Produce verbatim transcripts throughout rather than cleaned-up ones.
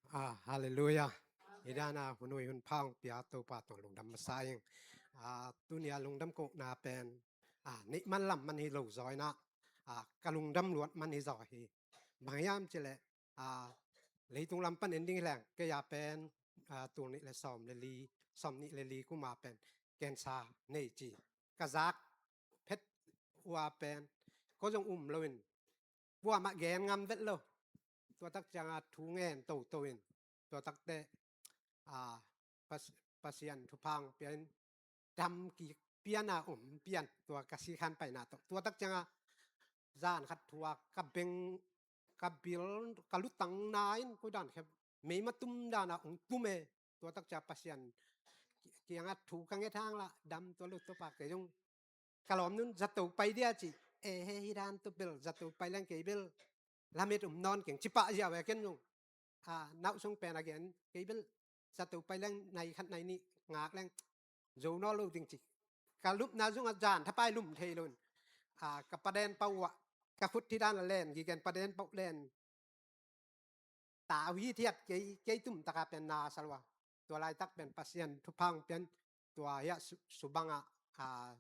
Ah, halleluiah. Hi dana hun ui hun pha hong pia Topa tung lungdam masa ing. Ah, tunia lungdam kohna pen, ah, neih man lam man hi lo zaw in ah, ah, ka lungdam luat man hi zaw hi. Bang hiam cih leh, ah, leitung lam pan en ding hi leng, kei a pen, ah, tul nih le sawm le li, sawm nih le li kum a pen cancer nei ci. Ka zak phet uh a pen ko zong um lo in, kuamah gen ngam vet lo. Tua tak cianga thu ngen toto in, tua takte, ah, Pas-, Pasian thupha hong pia in, dam kik pian a om pian, tua ka sikhan paina tawh. Tua tak cianga zan khat thu a ka beng, ka bil, ka lutang na in, ko dan khe, meima tum dana hong tum e. Tua tak cia Pasian kianga thu ka nget hang lah dam tua lo, Topa kei zong ka lawm nun zato pai dia ci. E he, hi dan tua bel zato pai leng kei bel lamet um nawn keng ci pah ziau e ken zong. Ah, nauh sung pen a gen, kei bel zato pai leng nai khat nai nih ngak leng zo nawn lo ding ci. Ka lupna zong a zan thapai lum thei lo in. Ah, ka paden pau uh ah, ka khut hi dan a len, gi gen paden pau len. Tau hi thiat kei, kei tum taka pen na sa lua. Tua laitak pen Pasian thupha hong pian, tua hiah su-, subanga, ah,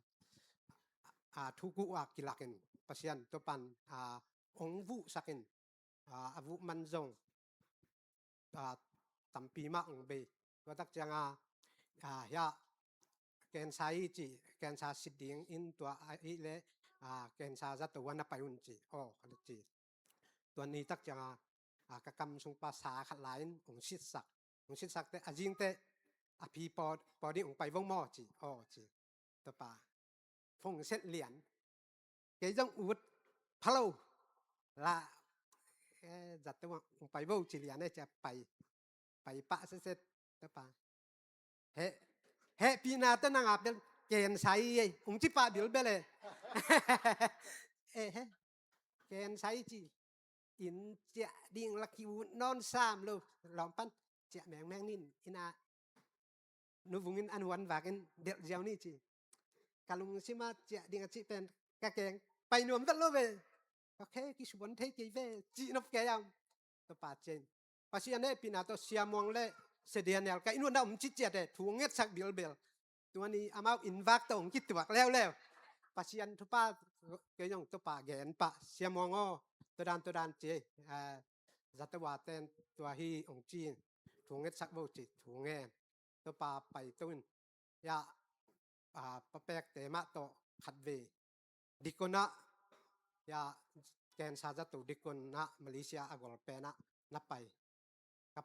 ah, thukuh ah kilakin Pasian tua pan, ah, hong vuhsakin, ah, a vuh man zong, ah, tampi mah hong bei. Tua tak cianga, ah, hiah cancer hi ci, cancer sit ding in tua, ah, hi le, ah, cancer zato a na pai un ci. Oh, ka ci. Tua ni tak cianga, ah, ka kam sung pa sa khat la in hong sitsak. Hong sitsak te, a zing te, a phi paw, paw ding hong pai vo maw ci. Oh, ci. Topa. Phone set lian. Kei zong ut phalo. La, eh, zato hong pai vo ci lian e cia pai. Pai pah setset. Topa. He, hehpihna tawh nang a bel cancer hi ei, hong ci pah bilbel e. Eh, he, cancer hi ci. In ciah ding la ki ut nawn sam lo. Lawm pan ciah mengmeng nin, inn ah nuvung in an huan vakin delh ziau ni ci. Ka lungsim ah ciah ding a cih pen ka keng pai nuam vet lo ve. Ka khe kisuan thei kei ve, cih nop kei am. Topa ciah in. Pasian hehpihna tawh Sia Muang le Sia Daniel ka inn uh na om ciciat e, thu ngetsak bilbel. Tua ni amau inn vak tawh hong kituak leuleu. Pasian thupha kei zong Topa gen pah, Sia Muang aw, tua dan, tua dan ci, eh, zato a ten tua hi hong ci, thu ngetsak vo ci, thu ngen. Topa pai to in. Ya, ah, papekte mah tawh khatvei deacon ah, ya, cancer zato deacon ah Malaysia a gol pen ah na pai. Ka,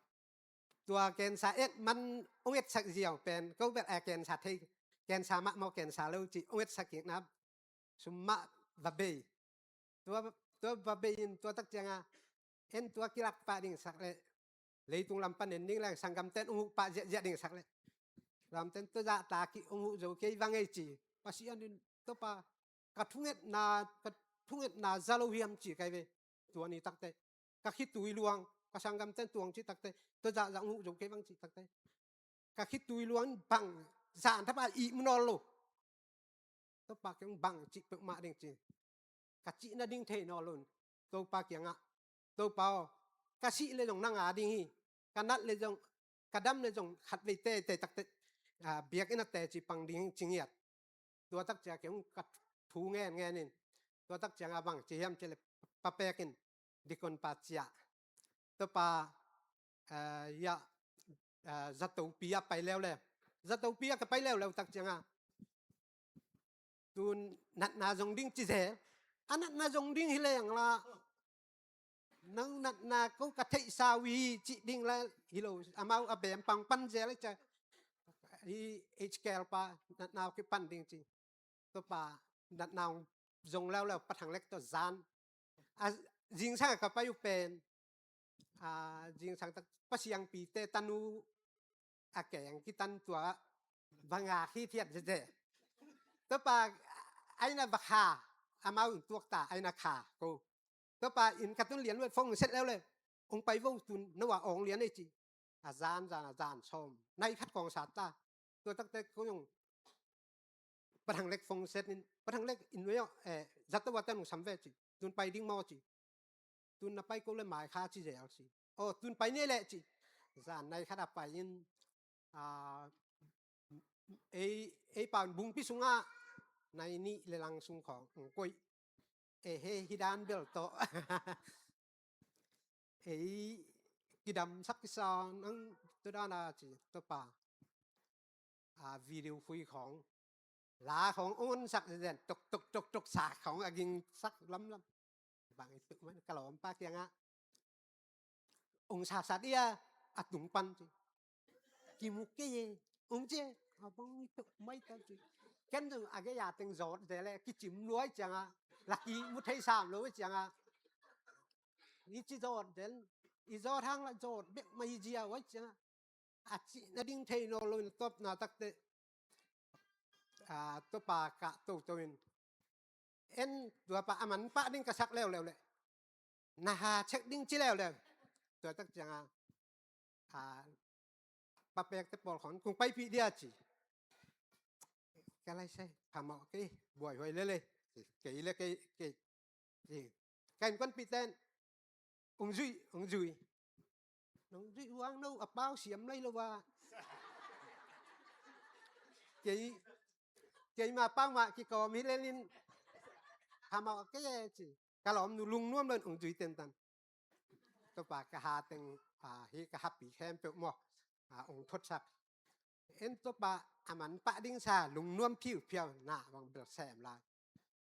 tua cancer et man hong etsak ziau pen, ko bel a cancer thei, cancer mah maw cancer lo ci, hong etsak kikna sum mah va bei. Tua, tua va bei in tua tak cianga, en tua kilak pah ding sak leh, leitung lam pan en ding leng, sanggamten hong huh pah ziahziah ding sak leh. Lamten tua zahta kik hong huh zo kei vang ei ci. Pasian in Topa, ka thungetna, ka thungetna za lo hiam ci kai ve. Tua ni takte. Ka khitui luang, ka sanggamten tuang ci takte. Tua zahzah hong huh zo kei vang ci takte. Ka khitui luang bang, zan thapa ih munawl lo. Topa kei hong bang cih peuhmah ding ci. Ka cihna ding thei naw lun. Topa kiangah. Topa aw. Ka sih le zong nang a ding hi. Ka nat le zong, ka dam le zong khatvei te, te takte, ah, biakinn a teci pang ding hi ci ngiat. Tua tak cia kei hong ka thu ngen ngen in. Tua tak cianga bang ci hiam ci le papekin. Deacon pa ciah. Topa, eh, ya, eh, zatopi a pai leuleu. Zatopi a ka pai leuleu tak cianga. Tun natna zong ding ci zel. A natna zong ding hi leng la. Nang natna ko ka theihsa uh hi ci ding la hi lo. Amau a bem pang pan zel cia. Hi H K L pa natna ki pan ding ci. Topa natna hong zong leuleu Pa Thang Lek tawh zan. A zingsang a ka pai uh pen. A zingsang tak Pa Siangpi te tanu a keng kitan tua va ngak hi thiat zeze. Topa aina va kha, amau in tuakta aina kha ko. Topa in ka tun lian vet fong set leuleu. Hong pai vo tun no a ong lian ei ci. A zan zan a zan sawm. Nai khat kawng sat ta. Tua takte ko zong Pa Thang Lek fong set in, Pa Thang Lek in nuai aw, eh, zato a tan hong sam ve ci. Tun pai ding maw ci. Tun na pai ko le mai kha ci zel ci. Aw, tun pai ne leh ci. zan nai khat a pai in, a, ei, ei paun bungpi sungah nai nih le lang sung khawng hong koih. E he, hih dan bel tawh ei kidamsak kisa nang, tua dan a ci, Topa, a, video khui khawng, la khawng ong onsak zen, tok tok tok tok, sa khawng a gingsak lamlam. Bang i tuk man ka lawmpa kiangah ong sasat ia, a tung pan ci. Kimu kei e, ong ci e, a bang i tuk mai ta ci. Ken zong a gei a teng zawt zel e, kicim luai ciangah, laki mu thei sam lo ciangah, i ci zawt zel, i zawt hang la zawt bek mai zia uai ciangah, a cih nading thei nawn lo in tawpna takteh, a, Topa kah toto in, en, tuapa a man pah ding ka sak leuleu leh, na ha cek ding ci leuleu. Tua tak ciangah, a, papekte pawl khawng kong paipih dia ci. Ka lai sai, phamawh kei, buaihuai lele. Kei le kei, kei, kei. Ka innkuanpihte in, ong zui, ong zui. Nong zui uang no, a pau siam lai lo a. Kei, keima pau mah kikawm hi lelin, phamawh kei e ci. Ka lawmnu lungnuam lo in ong zui tentan. Topa ka ha teng, a, hi ka happy khempeuh maw, a, ong thotsak. En Topa, a man pah ding sa, lungnuam phiuphiau, na bang bel sem lai.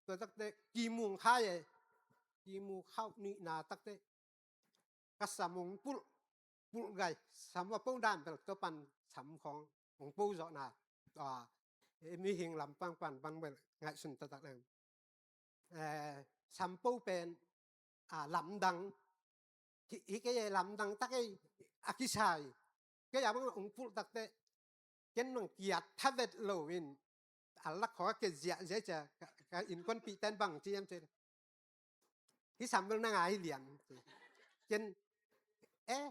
Tua takteh kimung khai e, kimu khauh nihna takteh, ka sam ong pulh, pulh gai, sam a po dan bel tua pan sam khawng ong po zawhna, a, mihing lampang pan bang bel ngaihsun taktak leng. Eh, sam po pen, a, lamdang. Hi, hi kei e, lamdang tak ei, a kisai. Kei a bang ong pulh takteh, ken nong kiat thavet lo in, a lak khawng a ke ziahziah cia, ka, ka innkuanpihte in bang ci hiam ci. Hih sam bel na ngai lian. Ken, eh,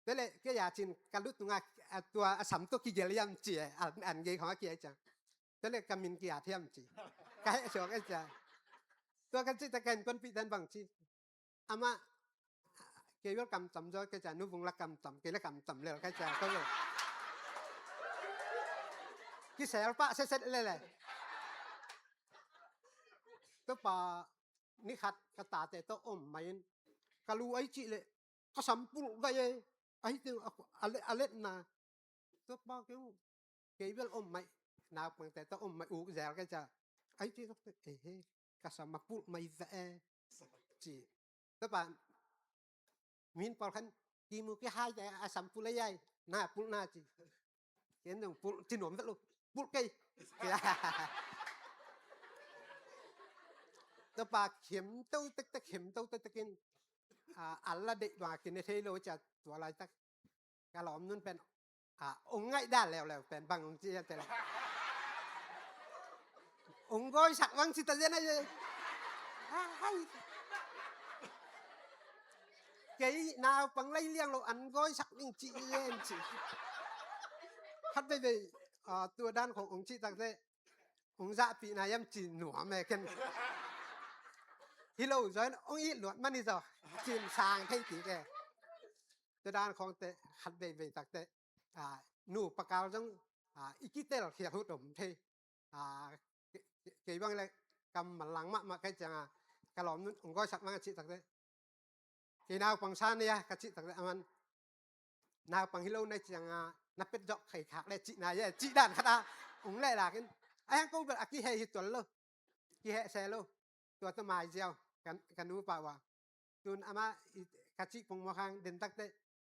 tua leh kei a cin ka lut tungah, a, tua a sam tua kigelh hiam ci e, an, an gei khawng a kia ciang. Tua leh ka min kiat hiam ci. Ka heh suak e cia. Tua ka cih tak ka innkuanpihte in bang ci. Amah, kei bel kamtam zaw, kei cia nu vung la kamtam, kei la kamtam lel, kei cia, ko bel. Kisel pah setset lele. Topa, ni khat ka tate tawh om mai in, ka lu ai cih leh, ka sam pulh gai e, ahi teng a, a le, a letna. Topa kei, kei bel om mai, naupangte tawh om mai uk zel kei cia. Ai ci, eh, he, ka sam a pulh mai ve e, ci. Topa, min pawl khan, kimu kihai te, a sam pulh ai ai, na pulh na ci. Ken dong pulh, ci nuam vet lo, pulh kei. Topa, khemto tektek, khemto tektek in, a, a la deih bang a kine thei lo cia, tua laitak. Ka lawmnu'n pen, a, ong ngaih dan leuleu pen bang ong ci hiam cih leh, ong gawisak bang ci ta zen ai. Hai. Kei naupang lai liang lo an gawisak ding ci zen ci. Khat veivei, a, tua dan khawng ong cih takteh, ong zahpih na hiam ci nuam e ken. Hi lo zaw in ong it luat man hi zaw. Cin sang thei kik e. Tua dan khawngte khat veivei takteh, a, nu pakal zong, a, i kitel khial hut om thei. A, ke, ke, kei bang le kam malang mahmah kei cianga, ka lawmnu'n ong gawisak bang a cih takteh, kei naupang sa ni a ka cih takteh, aman naupang hi lo na cianga, na pet zawh khai khak le cih na e, cih dan khat a ong leh lak in. A hiang ko bel a kiheh hi tuan lo. Kiheh se lo. Tua tawh mai ziau, ka, ka nupa ua. Tun amah i, ka cih pongmawk hang den takteh,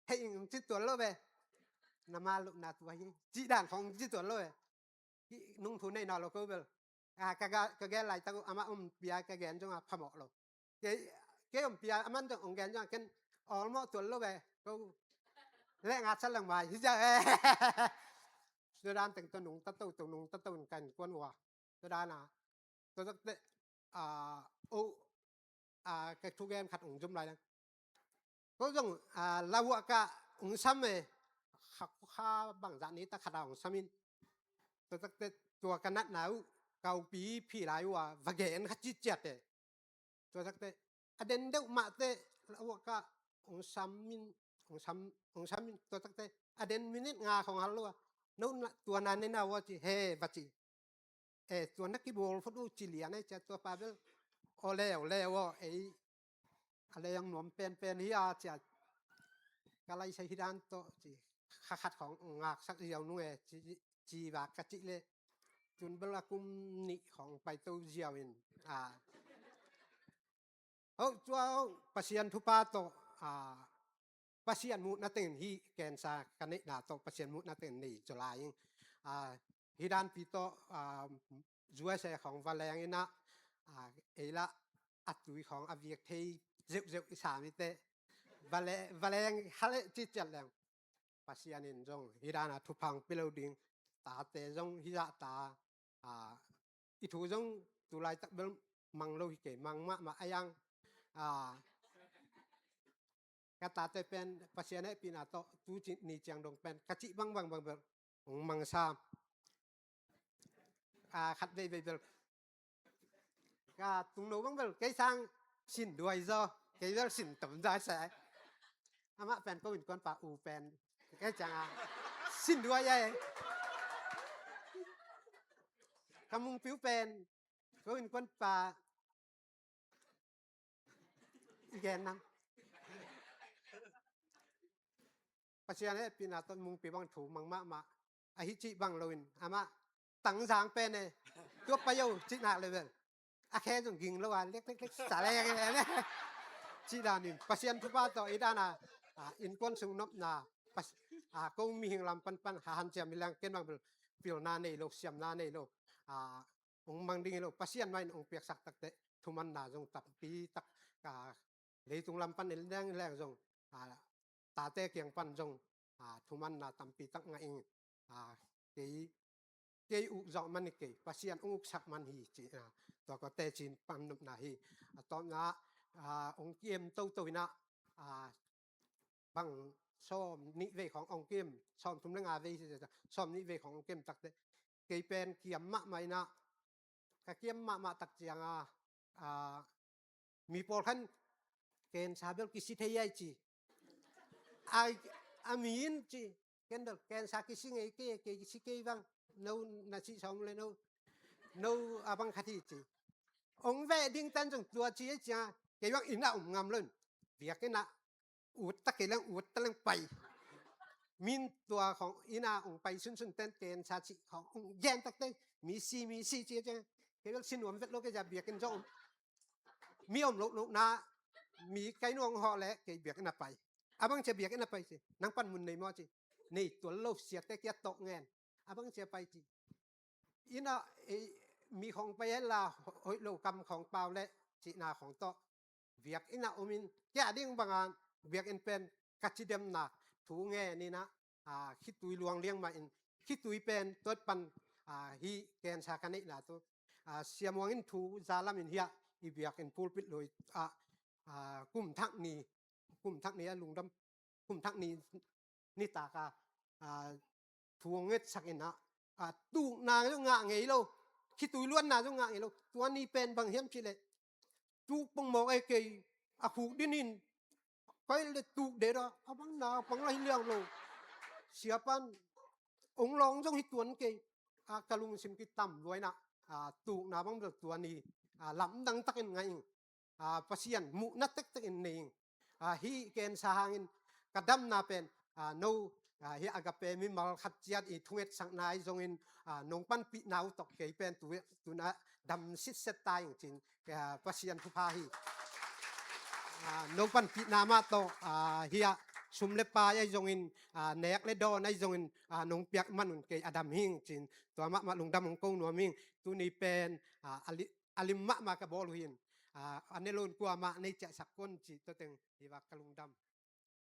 hei ing ci tuan lo ve. Na ma lohna tua hi, cih dan khawng ci tuan lo ve. Hih nungthu nei nawn lo ko bel. A, ka ga, ka gen laitak uh amah om pia ka gen zong a phamawh lo. Kei, kei om pia aman zong ong gen zong a ken awlmawh tuan lo ve. Ko leh ngat sa lang mai hi zia e. Tua dan teng tua nungta toto, nungta toto in ka innkuan ua. Tua dan a, tua takteh, a, o, a, ka thugen khat ong zum lai lang. Ko zong, a, lauhuah kah ong sam e, kha, kha bangzah ni ta khat a ong sam in. Tua takteh tua ka natna uh, ka upi phi lai uh a, va gen kha citciat e. Tua takteh, a den deuh mahteh, lauhuah kah ong sam in, hong sam, hong sam in tua takte a den minit nga khong hal lo a, no na, tua na nei na ua ci, he va ci. E, tua na kibawl phot uh ci lian ai cia tua pa bel aw leu leu aw ei a lei ang nuam penpen hi a cia ka lai sai hi dan tawh ci, kha khat khong ngaksak ziau nung e ci, ci vak ka cih le tun bel a kum nih khong pai to ziau in a, ho tua ho Pasian thupha tawh a, Pasian muhna tengin hi, kensa ka neihna tawh Pasian muhna tengin nei zaw lai ing. A, hi danpi tawh a, U S A khong va leng in a, a, ei lah a tui khong a viak thei zeuhzeuh i sam i te va le, va leng hale ci ciat leng Pasian in zong hi dan a thupha hong pia lo ding. Tate zong hi zah ta a, i thu zong tu laitak bel mang lo hi kei, mang mahmah a yang a, ka tate pen Pasian hehpihna tawh tu ci, ni ciang dong pen ka cih bangbang bang bel hong mang sam. A, khat veivei bel ka tungno bang bel kei sang sin duai zaw, kei bel sin tom duai sa. Amah pen ko innkuanpa u pen kei ciang a sin duai ai. Ka mungpiu pen ko innkuanpa i gen nang. Pasian hehpihna tawh mungpi bang thu mang mahmah. Ahi cih bang loin amah tangzang pen e, tua pai o cih nak level a khe zong ging lo a lek lek lek sa lek e ne. Cih danin Pasian thupha tawh i dan a, a, innkuan sung nopna pas, a, ko mihing lam panpan ha han ciam i leng ken bang bel pilna nei lo, siamna nei lo. A, hong mang ding hi lo, Pasian mah in hong piaksak takte thumanna zong tampi tak, a, leitung lam pan i leng leng zong, a, tate kiang pan zong, a, thumanna tampi tak ngah ing. A, kei, kei uk zawh man hi kei, Pasian hong uksak man hi ci, a, tua ko tecin pan nopna hi. A, tawpna, a, hong kiem toto in a, a, bang sawm nih vei khong hong kiem, sawm thum le nga vei, sawm nih vei khong hong kiem takte kei pen kiam mahmah in a, ka kiam mahmah tak ciang a, a, mi pawlkhat in kensa bel kisi thei ai ci. A, a mi in ci, ken bel kensa kisi ngei kei, kei kisi kei bang, no na si sawm le no, no a bang khat hi ci. Hong veh ding tan zong tua ci ai ciang a, kei bang inn a om ngam lo in. Biakinn a ut ta kei leng ut ta leng pai. Min tua khong inn a hong pai sunsun ten kensa cih khong hong gen takte mi si mi si ci ai ciang a, kei bel si nuam vet lo kei zia biakinn zong om. Mi om loh lohna, mi kai nuang hawh leh kei biakinn a pai. A bang cia biakinn a pai ci, nang pan mun nei maw ci. Nei tual lo, siate kia tawh ngen. A bang cia pai ci. Inn a, e, mi khong pai hela hoih lo kam khong pau leh cihna khong tawh biakinn a om in, kia ding banga biakinn pen ka cidemna thu ngen in a, a, khitui luang liang mah in, khitui pen tuat pan, a, hi kensa ka neihna tu. A, Sia Muang in thu zalam in hiah i biakinn pulpit lui a, a, kum thak ni, kum thak ni a lungdam, kum thak ni, nitak a, a, thu hong ngetsak in a, a, tukna zong ngah ngei lo, khitui luanna zong ngah ngei lo. Tua ni pen bang hiam cih leh tuk pongmawk ei kei, a khuk din in kai le tuk det a, a bang na pang la hi liang lo. Sia pan hong lawng zong hi tuan kei, a, ka lungsim kitam luai na, a, tukna bang bel tua ni, a, lamdang takin ngah ing. A, Pasian muhna tektek in nei ing. A, hi kensa hangin ka damna pen, a, no, a, hi Agape mimal khat ciat i thungetsakna ahi zongin, a, nong panpihna uh tawh kei pen tu, tuna dam sitset ta ing cin, a, Pasian thupha hi. A, nong panpihna mah tawh, a, hi a sum le pai ahi zongin, a, nek le dawn ahi zongin, a, nong piak man un kei a dam hing cin, tua mahmah lungdam hong ko nuam hing. Tuni pen, a, a li, a lim mahmah ka bawl uh hin, a, a ne lo in kuamah nei ciahsak kon ci tua teng hi vak ka lungdam.